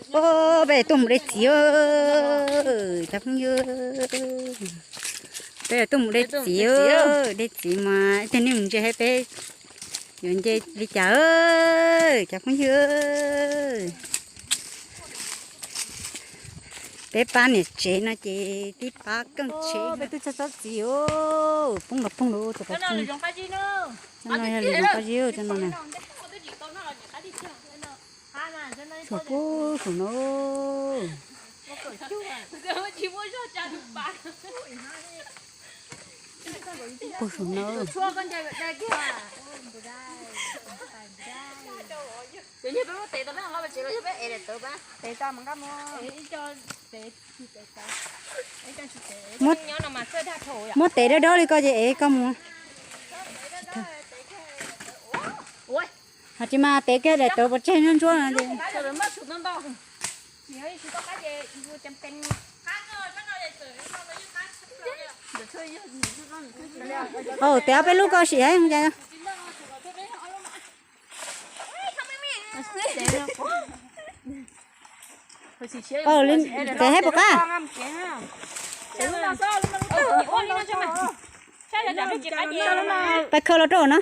Peb tuaj mus de txiv, cov phooj ywg. Peb tuaj mus de txiv, de txiv mas tej neeg mus ntsia peb yuav nce li cas, cov phooj ywg. Peb pab niam tsev no ces tib pab keej tsheb. Peb twb txog tsob txiv, poob los poob lawm, no yog lwm zoo qab zib, cov no na. Suav puag saum no. Puag saum no. Muab tes dawb dawb li koj ces ev koj mus. Hos tsis mas tes kiag daim tawv pov tseg ntsuab ntsuab no ces. Tes ob peb lub koj sim. Tes thiab puas qab? Pab khawb los rau na.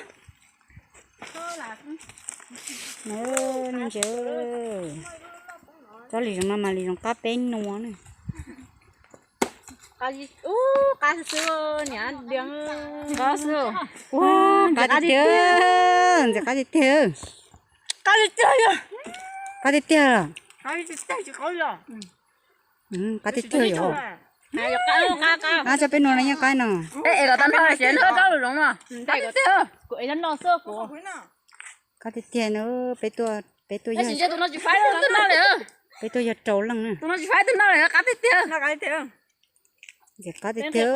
Ntse, cov li zoo no mas li zoo qab peb nua na. Qab xwb, niam diav. Qab tiag tiag, ntxim qab tiag tiag. Qab tiag tiag. Qab tiag tiag yom. Qab tsob peb nua no yeej qab no. Qab tiag tiag no, peb tuaj, peb tuaj yog, peb tuaj yog rau leej na. Ntxim qab tiag tiag.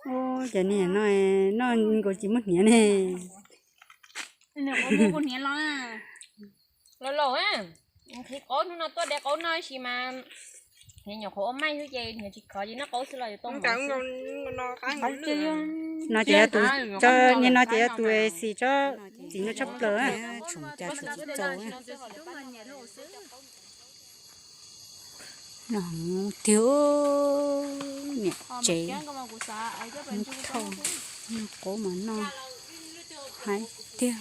Ua cas niag no noj nkaus tsis muaj hniav ne. Los laus, nqhis qaub hnub no tuaj de qaub noj ib si mas, niag nyuam qhuav ua maij xwb ces niag tsis khov ces noj qaub xwb los yuav tau. No ces yog tus, niag no ces yog tus xis tsob txiv no tshaj plaws. Noj tiag, niam tsev, noj qaub mas noj hais tiag.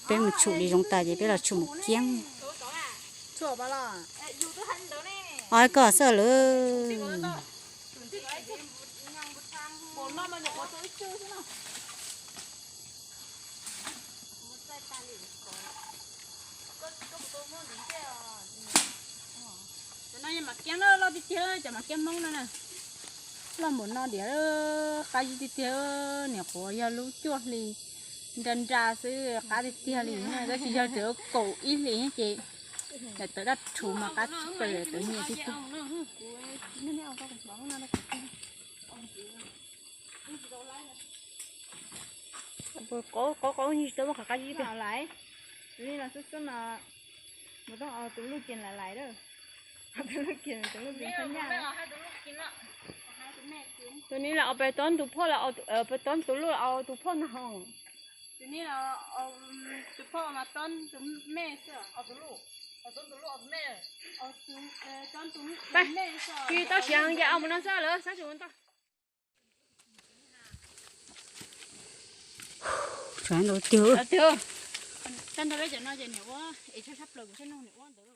Peb mus tshum li zoo tas ces peb los tshum mus kiab. Os, koj xwb lawm. Cov no yog mas kiab loj tiag tiag, cov mas kiab Hmoob no na. Loj npaum no diam, qab zib tiag tiag, niam qhuav yog lub cuaj hli nra nra xwb, qab tiag tiag li. Tab sis yog txawm kaum ib hlis ces daim tawv daj rhuv mas qab tsis tau, daim tawv nyias tiag tiag. Qaub qaub tsis tau muaj qhov qab zib tiag. Tus no xub xub no, mus tau tus luj ces lais lais lawm. Tus luj ces, tus luj ces nyaj. Tus ni los peb tob tus phauj, peb tob tus luj los tus phauj no. Tus phauj mas tob tus me xwb. Tsis tau siav heev ces mus no xwb lawm, sab tsis ua ntau. Sab ntau tiag. Sab ntau peb cov no ces niam ua, es sab sab plaws kuv sab no niam ua ntawd.